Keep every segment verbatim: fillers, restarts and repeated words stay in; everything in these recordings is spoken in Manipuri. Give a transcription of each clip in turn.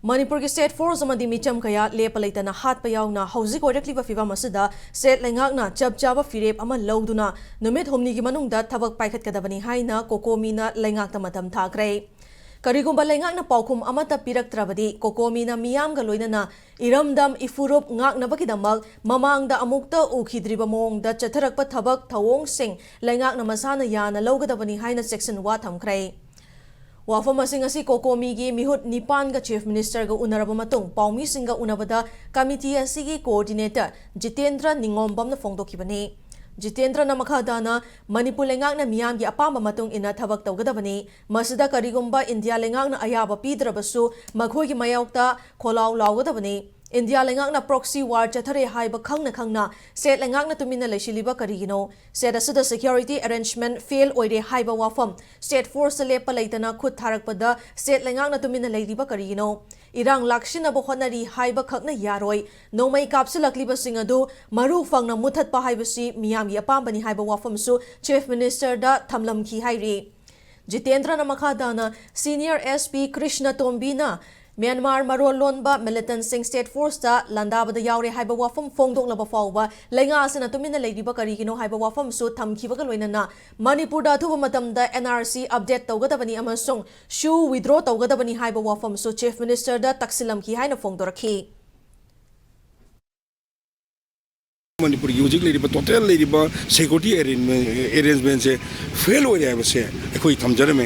ꯃꯅꯤꯄꯨꯔꯒꯤ ꯁ꯭ꯇꯦꯠ ꯐꯣꯔꯁ ꯑꯃꯗꯤ ꯃꯤꯆꯝ ꯀꯌꯥ ꯂꯦꯞꯄ ꯂꯩꯇꯅ ꯍꯥꯠꯄ ꯌꯥꯎꯅ ꯍꯧꯖꯤꯛ ꯑꯣꯏꯔꯛꯂꯤꯕ ꯐꯤꯚꯝ ꯑꯁꯤꯗ ꯁ꯭ꯇꯦꯠ ꯂꯩꯉꯥꯛꯅ ꯆꯞ ꯆꯥꯕ ꯐꯤꯔꯦꯞ ꯑꯃ ꯂꯧꯗꯨꯅ ꯅꯨꯃꯤꯠ ꯍꯨꯝꯅꯤꯒꯤ ꯃꯅꯨꯡꯗ ꯊꯕꯛ ꯄꯥꯏꯈꯠꯀꯗꯕꯅꯤ ꯍꯥꯏꯅ ꯀꯣꯀꯣꯃꯤꯅ ꯂꯩꯉꯥꯛꯇ ꯃꯇꯝ ꯊꯥꯈ꯭ꯔꯦ꯫ ꯀꯔꯤꯒꯨꯝꯕ ꯂꯩꯉꯥꯛꯅ ꯄꯥꯎꯈꯨꯝ ꯑꯃꯠꯇ ꯄꯤꯔꯛꯇ꯭ꯔꯕꯗꯤ ꯀꯣꯀꯣꯃꯤꯅ ꯃꯤꯌꯥꯝꯒ ꯂꯣꯏꯅꯅ ꯏꯔꯝꯗꯝ ꯏꯐꯨꯔꯨꯞ ꯉꯥꯛꯅꯕꯒꯤꯗꯃꯛ ꯃꯃꯥꯡꯗ ꯑꯃꯨꯛꯇ ꯎꯈꯤꯗ꯭ꯔꯤꯕ ꯃꯑꯣꯡꯗ ꯆꯠꯊꯔꯛꯄ ꯊꯕꯛ ꯊꯧꯑꯣꯡꯁꯤꯡ ꯂꯩꯉꯥꯛꯅ ꯃꯁꯥꯅ ꯌꯥꯅ ꯂꯧꯒꯗꯕꯅꯤ ꯍꯥꯏꯅ ꯆꯦꯛꯁꯤꯟꯋꯥ ꯊꯝꯈ꯭ꯔꯦ꯫ ꯋꯥꯐꯝ ꯑꯁꯤ ꯉꯁꯤ ꯀꯣꯀꯣꯃꯤꯒꯤ ꯃꯤꯍꯨꯠ ꯅꯤꯄꯥꯟꯒ ꯆꯤꯐ ꯃꯤꯅꯤꯁꯇꯔꯒ ꯎꯅꯔꯕ ꯃꯇꯨꯡ ꯄꯥꯎꯃꯤꯁꯤꯡꯒ ꯎꯅꯕꯗ ꯀꯃꯤꯇꯤ ꯑꯁꯤꯒꯤ ꯀꯣꯑꯣꯔꯗꯤꯅꯦꯇꯔ ꯖꯤꯇꯦꯟꯗ꯭ꯔ ꯅꯤꯉꯣꯝꯕꯝꯅ ꯐꯣꯡꯗꯣꯛꯈꯤꯕꯅꯤ꯫ ꯖꯤꯇꯦꯟꯗ꯭ꯔꯅ ꯃꯈꯥ ꯇꯥꯅ ꯃꯅꯤꯄꯨꯔ ꯂꯩꯉꯥꯛꯅ ꯃꯤꯌꯥꯝꯒꯤ ꯑꯄꯥꯝꯕ ꯃꯇꯨꯡ ꯏꯟꯅ ꯊꯕꯛ ꯇꯧꯒꯗꯕꯅꯤ꯫ ꯃꯁꯤꯗ ꯀꯔꯤꯒꯨꯝꯕ ꯏꯟꯗꯤꯌꯥ ꯂꯩꯉꯥꯛꯅ ꯑꯌꯥꯕ ꯄꯤꯗ꯭ꯔꯕꯁꯨ ꯃꯈꯣꯏꯒꯤ ꯃꯥꯌꯣꯛꯇ ꯈꯣꯜꯂꯥꯎ ꯂꯥꯎꯒꯗꯕꯅꯤ꯫ ꯏꯟꯗꯤꯌꯥ ꯂꯩꯉꯥꯛꯅ ꯄ꯭ꯔꯣꯛꯁꯤ ꯋꯥꯔ ꯆꯠꯊꯔꯦ ꯍꯥꯏꯕ ꯈꯪꯅ ꯈꯪꯅ ꯁ꯭ꯇꯦꯠ ꯂꯩꯉꯥꯛꯅ ꯇꯨꯃꯤꯟꯅ ꯂꯩꯁꯤꯜꯂꯤꯕ ꯀꯔꯤꯒꯤꯅꯣ? ꯁ꯭ꯇꯦꯠ ꯑꯁꯤꯗ ꯁꯦꯀ꯭ꯌꯨꯔꯤꯇꯤ ꯑꯦꯔꯦꯟꯖꯃꯦꯟꯠ ꯐꯦꯜ ꯑꯣꯏꯔꯦ ꯍꯥꯏꯕ ꯋꯥꯐꯝ ꯁ꯭ꯇꯦꯠ ꯐꯣꯔꯁꯇ ꯂꯦꯞꯄ ꯂꯩꯇꯅ ꯈꯨꯠ ꯊꯥꯔꯛꯄꯗ ꯁ꯭ꯇꯦꯠ ꯂꯩꯉꯥꯛꯅ ꯇꯨꯃꯤꯟꯅ ꯂꯩꯔꯤꯕ ꯀꯔꯤꯒꯤꯅꯣ? ꯏꯔꯥꯡ ꯂꯥꯛꯁꯤꯟꯅꯕ ꯍꯣꯠꯅꯔꯤ ꯍꯥꯏꯕ ꯈꯛꯅ ꯌꯥꯔꯣꯏ꯫ ꯅꯣꯡꯃꯩ ꯀꯥꯞꯁꯤꯜꯂꯛꯂꯤꯕꯁꯤꯡ ꯑꯗꯨ ꯃꯔꯨ ꯐꯪꯅ ꯃꯨꯊꯠꯄ ꯍꯥꯏꯕꯁꯤ ꯃꯤꯌꯥꯝꯒꯤ ꯑꯄꯥꯝꯕꯅꯤ ꯍꯥꯏꯕ ꯋꯥꯐꯝꯁꯨ ꯆꯤꯐ ꯃꯤꯅꯤꯁꯇꯔꯗ ꯊꯝꯂꯝꯈꯤ ꯍꯥꯏꯔꯤ꯫ ꯖꯤꯇꯦꯟꯗ꯭ꯔꯅ ꯃꯈꯥ ꯇꯥꯅ ꯁꯤꯅꯤꯌꯔ ꯑꯦꯁ ꯄꯤ ꯀ꯭ꯔꯤꯁꯅ ꯇꯣꯝꯕꯤꯅ ꯃ꯭ꯌꯥꯟꯃꯥꯔ ꯃꯔꯣꯜ ꯂꯣꯟꯕ ꯃꯤꯂꯤꯇꯦꯟꯠꯁꯤꯡ ꯁ꯭ꯇꯦꯠ ꯐꯣꯔꯁꯇ ꯂꯥꯟꯗꯥꯕꯗ ꯌꯥꯎꯔꯦ ꯍꯥꯏꯕ ꯋꯥꯐꯝ ꯐꯣꯡꯗꯣꯛꯂꯕ ꯐꯥꯎꯕ ꯂꯩꯉꯥꯛ ꯑꯁꯤꯅ ꯇꯨꯃꯤꯟꯅ ꯂꯩꯔꯤꯕ ꯀꯔꯤꯒꯤꯅꯣ ꯍꯥꯏꯕ ꯋꯥꯐꯝꯁꯨ ꯊꯝꯈꯤꯕꯒ ꯂꯣꯏꯅꯅ ꯃꯅꯤꯄꯨꯔꯗ ꯑꯊꯨꯕ ꯃꯇꯝꯗ ꯑꯦꯟ ꯑꯥꯔ ꯁꯤ ꯑꯞꯗꯦꯠ ꯇꯧꯒꯗꯕꯅꯤ ꯑꯃꯁꯨꯡ ꯁꯨ ꯋꯤꯗ꯭ꯔꯣ ꯇꯧꯒꯗꯕꯅꯤ ꯍꯥꯏꯕ ꯋꯥꯐꯝꯁꯨ ꯆꯤꯐ ꯃꯤꯅꯤꯁꯇꯔꯗ ꯇꯛꯁꯤꯜꯂꯝꯈꯤ ꯍꯥꯏꯅ ꯐꯣꯡꯗꯣꯔꯛꯈꯤ꯫ ꯃꯅꯤꯄꯨꯔꯒꯤ ꯍꯧꯖꯤꯛ ꯂꯩꯔꯤꯕ ꯇꯣꯇꯦꯜ ꯂꯩꯔꯤꯕ ꯁꯦꯀ꯭ꯌꯨꯔꯤꯇꯤ ꯑꯦꯔꯦꯟꯖꯃꯦꯟꯁꯦ ꯐꯦꯜ ꯑꯣꯏꯔꯦ ꯍꯥꯏꯕꯁꯦ ꯑꯩꯈꯣꯏ ꯊꯝꯖꯔꯝꯃꯦ꯫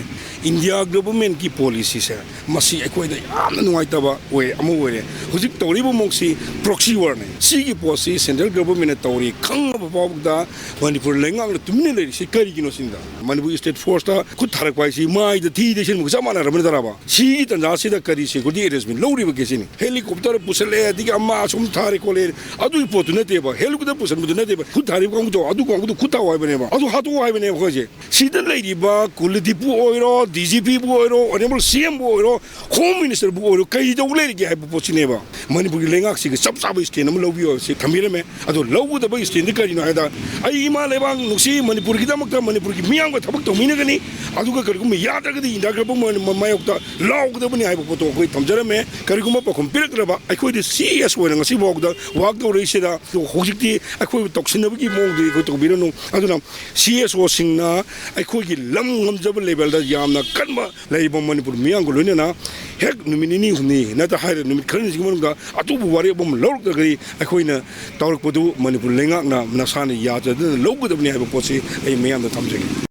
ꯏꯟꯗꯤꯌꯥ ꯒꯚꯔꯟꯃꯦꯟꯠꯀꯤ ꯄꯣꯂꯤꯁꯤꯁꯦ ꯃꯁꯤ ꯑꯩꯈꯣꯏꯗ ꯌꯥꯝꯅ ꯅꯨꯡꯉꯥꯏꯇꯕ ꯑꯣꯏ ꯑꯃ ꯑꯣꯏꯔꯦ꯫ ꯍꯧꯖꯤꯛ ꯇꯧꯔꯤꯕ ꯃꯑꯣꯡꯁꯤ ꯄ꯭ꯔꯣꯛꯁꯤ ꯋꯥꯔꯅꯦ꯫ ꯁꯤꯒꯤ ꯄꯣꯠꯁꯤ ꯁꯦꯟꯇ꯭ꯔꯦꯜ ꯒꯚꯔꯟꯃꯦꯟꯠꯅ ꯇꯧꯔꯤ ꯈꯪꯉꯕ ꯐꯥꯎꯕꯗ ꯃꯅꯤꯄꯨꯔ ꯂꯩꯉꯥꯛꯅ ꯇꯨꯃꯤꯟꯅ ꯂꯩꯔꯤꯁꯤ ꯀꯔꯤꯒꯤꯅꯣ ꯁꯤꯅꯤꯗ꯫ ꯃꯅꯤꯄꯨꯔꯒꯤ ꯁ꯭ꯇꯦꯠ ꯐꯣꯔꯁꯇ ꯈꯨꯠ ꯊꯥꯔꯛꯄ ꯍꯥꯏꯁꯤ ꯃꯥꯏꯗ ꯊꯤ ꯇꯩꯁꯟꯕꯒ ꯆꯞ ꯃꯥꯟꯅꯔꯕ ꯅꯠꯇ꯭ꯔꯕ? ꯁꯤꯒꯤ ꯇꯥꯟꯖꯥꯁꯤꯗ ꯀꯔꯤ ꯁꯦꯀ꯭ꯌꯨꯔꯤꯇꯤ ꯑꯦꯔꯦꯟꯖꯃꯦꯟ ꯂꯧꯔꯤꯕꯒꯦ ꯁꯤꯅꯤ? ꯍꯦꯂꯤꯀꯣꯞꯇꯔ ꯄꯨꯁꯜꯂꯛꯑꯦ, ꯑꯗꯒꯤ ꯑꯃ ꯑꯁꯨꯝ ꯊꯥꯔꯦ ꯈꯣꯠꯂꯦ, ꯑꯗꯨꯒꯤ ꯄꯣꯠꯇꯨ ꯅꯠꯇꯦꯕ꯫ ꯍꯦꯂꯤ ꯈꯨꯗ ꯄꯨꯁꯟꯕꯗꯨ ꯅꯠꯇꯦꯕ, ꯈꯨꯠ ꯊꯥꯔꯤꯕ ꯀꯥꯡꯕꯨꯗꯣ ꯑꯗꯨ ꯀꯥꯡꯕꯨꯗꯣ ꯈꯨꯠ ꯊꯥꯎ ꯍꯥꯏꯕꯅꯦꯕ, ꯑꯗꯨ ꯍꯥꯠꯇꯣꯛꯑꯣ ꯍꯥꯏꯕꯅꯦꯕ ꯑꯩꯈꯣꯏꯁꯦ꯫ ꯁꯤꯗ ꯂꯩꯔꯤꯕ ꯀꯨꯂꯗꯤꯞꯄꯨ ꯑꯣꯏꯔꯣ, ꯗꯤ ꯖꯤ ꯄꯤꯕꯨ ꯑꯣꯏꯔꯣ, ꯑꯣꯅꯔꯦꯕꯜ ꯁꯤ ꯑꯦꯝꯕꯨ ꯑꯣꯏꯔꯣ, ꯍꯣꯝ ꯃꯤꯅꯤꯁꯇꯔꯕꯨ ꯑꯣꯏꯔꯣ, ꯀꯔꯤ ꯇꯧ ꯂꯩꯔꯤꯒꯦ ꯍꯥꯏꯕ ꯄꯣꯠꯁꯤꯅꯦꯕ꯫ ꯃꯅꯤꯄꯨꯔꯒꯤ ꯂꯩꯉꯥꯛꯁꯤꯒꯤ ꯆꯞ ꯆꯥꯕ ꯁ꯭ꯇꯦꯟ ꯑꯃ ꯂꯧꯕꯤꯌꯨ ꯍꯥꯏꯕꯁꯤ ꯊꯝꯕꯤꯔꯝꯃꯦ꯫ ꯑꯗꯣ ꯂꯧꯒꯗꯕ ꯁ꯭ꯇꯦꯟꯗꯤ ꯀꯔꯤꯅꯣ ꯍꯥꯏꯗ, ꯑꯩ ꯏꯃꯥ ꯂꯩꯕꯥꯛ ꯅꯨꯡꯁꯤ, ꯃꯅꯤꯄꯨꯔꯒꯤꯗꯃꯛꯇ, ꯃꯅꯤꯄꯨꯔꯒꯤ ꯃꯤꯌꯥꯝꯒ ꯊꯕꯛ ꯇꯧꯃꯤꯟꯅꯒꯅꯤ, ꯑꯗꯨꯒ ꯀꯔꯤꯒꯨꯝꯕ ꯌꯥꯗ꯭ꯔꯒꯗꯤ ꯏꯟꯗꯤꯌꯥ ꯒꯚꯔꯟꯃꯦꯟ ꯃꯥꯌꯣꯛꯇ ꯂꯥꯎꯒꯗꯕꯅꯤ ꯍꯥꯏꯕ ꯄꯣꯠꯇꯣ ꯑꯩꯈꯣꯏ ꯊꯝꯖꯔꯝꯃꯦ꯫ ꯀꯔꯤꯒꯨꯝꯕ ꯄꯥꯎꯈꯨꯝ ꯄꯤꯔꯛꯇ꯭ꯔꯕ, ꯑꯩꯈꯣꯏꯗꯤ ꯁꯤ ꯑꯦꯁ ꯑꯣꯏꯅ ꯉꯁꯤ ꯐꯥꯎꯗ ꯋꯥꯛ ꯇꯧꯔꯛꯏꯁꯤꯗ, ꯍꯧꯖꯤꯛꯇꯤ ꯑꯩꯈꯣꯏꯕꯨ ꯇꯧꯁꯤꯟꯅꯕꯒꯤ ꯃꯑꯣꯡꯗꯨꯗꯤ ꯑꯩꯈꯣꯏ ꯇꯧꯕꯤꯔꯅꯨ꯫ ꯑꯗꯨꯅ ꯁꯤ ꯑꯦꯁ ꯑꯣꯁꯤꯡꯅ ꯑꯩꯈꯣꯏꯒꯤ ꯂꯝ ꯉꯝꯖꯕ ꯂꯦꯚꯦꯜꯗ ꯌꯥꯝꯅ ꯀꯟꯕ ꯂꯩꯔꯤꯕ ꯃꯅꯤꯄꯨꯔ ꯃꯤꯌꯥꯝꯒ ꯂꯣꯏꯅꯅ ꯍꯦꯛ ꯅꯨꯃꯤꯠ ꯅꯤꯅꯤ ꯍꯨꯝꯅꯤ ꯅꯠꯇ꯭ꯔ ꯍꯥꯏꯔ ꯅꯨꯃꯤꯠ ꯈꯔꯅꯤꯁꯤꯒꯤ ꯃꯅꯨꯡꯗ ꯑꯇꯣꯞꯄ ꯋꯥꯔꯦꯞ ꯑꯃ ꯂꯧꯔꯛꯇ꯭ꯔꯒꯗꯤ ꯑꯩꯈꯣꯏꯅ ꯇꯧꯔꯛꯄꯗꯨ ꯃꯅꯤꯄꯨꯔ ꯂꯩꯉꯥꯛꯅ ꯃꯁꯥꯅ ꯌꯥꯖꯗꯅ ꯂꯧꯒꯗꯕꯅꯤ ꯍꯥꯏꯕ ꯄꯣꯠꯁꯤ ꯑꯩ ꯃꯌꯥꯝꯗ ꯊꯝꯖꯒꯦ꯫